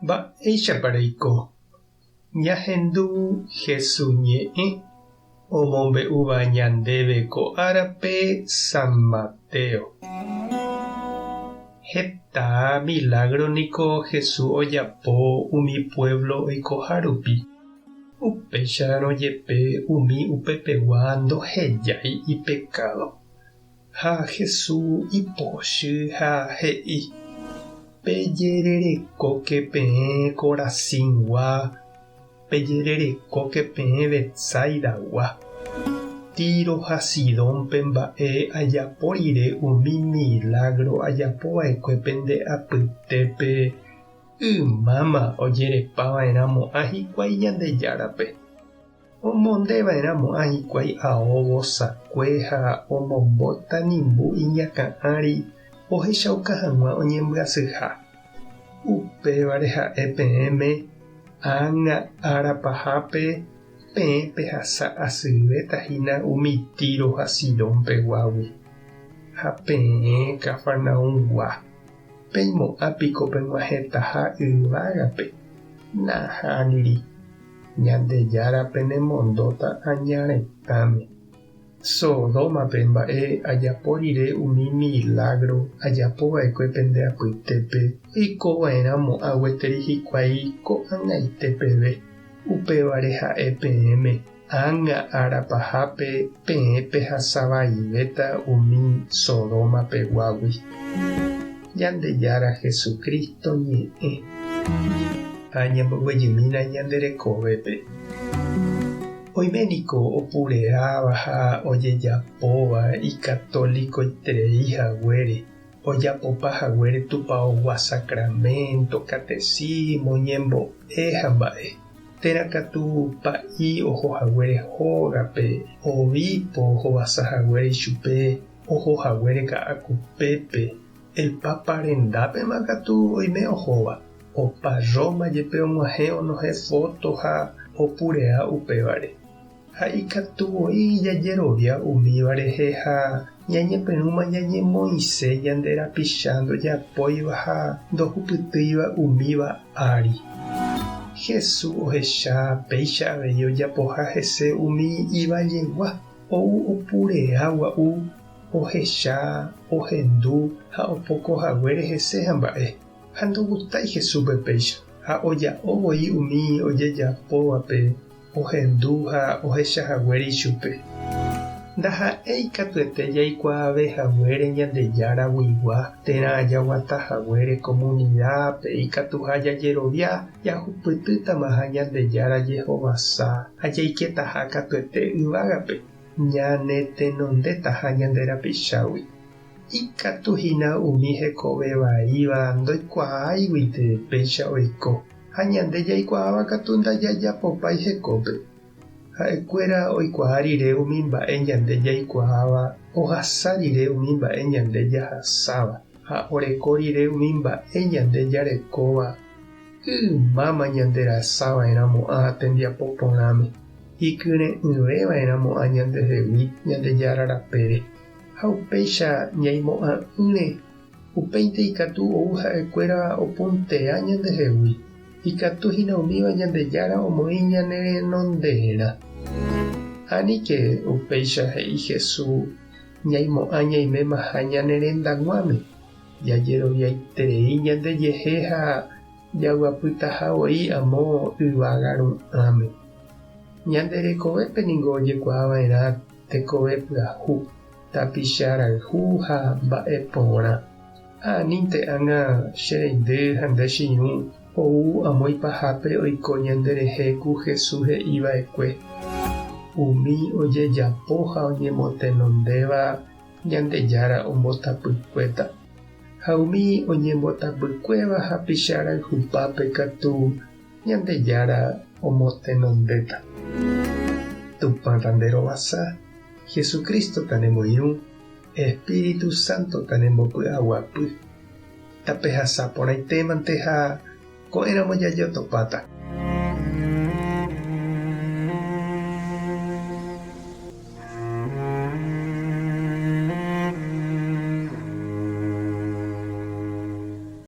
Mba'éichapa reiko? Ñahendu Hesu ñe'ẽ omombe'úva ñandéve ko árape San Mateo. Heta milágro niko Hesu ojapo umi puévlo oikoha rupi. Upéicharõ jepe umi upepegua ndohejái ipekádo. Ha Hesu ipochy ha he'i, Pejererekóke peẽ Corazingua, pejererekóke peẽ Betsaidagua. Tiro ha Sidónpe mba'e ajapo rire umi milágro ajapo va'ekue pende apytépe, ymáma ojerepa va'erã mo'ã hikuái Ñandejárape. Omonde va'erã mo'ã hikuái ao vosakue ha omombo tanimbu iñakã ári ohechauka hag̃ua oñembyasyha. Upévare ha'e peẽme, ág̃a ára pahápe peẽ pehasa asyvéta hína umi Tiro ha Sidón peguágui. Ha peẽ Cafarnaumgua, peimo'ã piko peg̃uahẽtaha yvágape? Nahániri. Ñandejára penemondóta aña retãme. Sodómape mba'e ajapo rire umi milágro ajapo va'ekue pende apytépe, oiko va'erã mo'ã gueteri hikuái ko'ag̃aite peve. Upévare ha'e peẽme, ág̃a ára pahápe peẽ pehasa vaivéta umi Sodoma peguágui. Ñandejára Jesucristo ñe'ẽ. Ha ñamboguejymína ñande rekovépe. Oime niko opureáva ha ojejapóva ikatolikoiterei haguére, ojapopa haguére tupaogua sacramento, catecismo, ñembo'e ha mba'e. Térã katu pa'i oho haguére hógape, obispo ohovasa haguére ichupe, oho haguére ka'akupépe, el Papa rendápema katu oime ohóva, opa Roma jepe og̃uahẽ onohẽ fóto ha opurea upévare. Ha ikatu voi jajerovia umíva rehe ha ñañepyrũma ñañemoĩse ñande rapicha ndojapóiva ha ndohupytýiva umíva ári. Jesús ohecha péicha avei ojapoha hese umi ivallegua, ou opurea gua'u, ohecha, ohendu ha opoko haguére hese ha mba'e. Ha ndogustái Jesúspe péicha, ha oja'o voi umi ojejapóvape ohendu ha ohecha haguére ichupe. Ndaha'éi katuete jaikuaave haguére Ñandejára guigua térã jaguata haguére komunidápe ikatuha jajerovia jahupytýtamaha Ñandejára jehovasa ha jaiketaha katuete yvágape, ñanetenondétaha ñande rapichágui. Ikatu hína umi hekove vaíva ndoikuaáiguinte péicha oiko, ha ñande jaikuaáva katu ndajajapopái hekópe. Ha'ekuéra oikuaa rire umi mba'e ñande jaikuaáva, ohasa rire umi mba'e ñande jahasáva, ha oreko rire umi mba'e ñande jarekóva, ymáma ñanderasava'erãmo'ã tembiapo porãme, ikyre'ỹveva'erãmo'ã ñandehegui Ñandejára rapére. Ha upéicha ñaimo'ã'ỹre, upéinte ikatu ou ha'ekuéra opuntea ñandehegui, ikatu hína umíva Ñandejára omoĩ ñane renonderã. Aníke upéicha he'i Jesús ñaimo'ã ñaimémaha ñane rendag̃uáme, jajeroviaiterei ñandejehe ha jaguapytaha voi amo yvága ru'ãme. Ñande rekovépe ningo ojekuaava'erã tekove pyahu, tapicha rayhu ha mba'e porã. Ha anínte ág̃a che reindy ha nde che irũ ou amo ipahápe oiko ñande rehe ku Jesús he'i va'ekue, Umi ojejapo ha oñemotenondéva Ñandejára ombotapykuéta, ha umi oñembotapykuéva hapicha rayhupápe katu Ñandejára omotenondéta. Tupã tanderovasa, Jesucristo tanemoirũ, Espíritu Santo tanembopy'aguapy. Tapehasa porãitémante ha ko'ẽramo jajotopáta.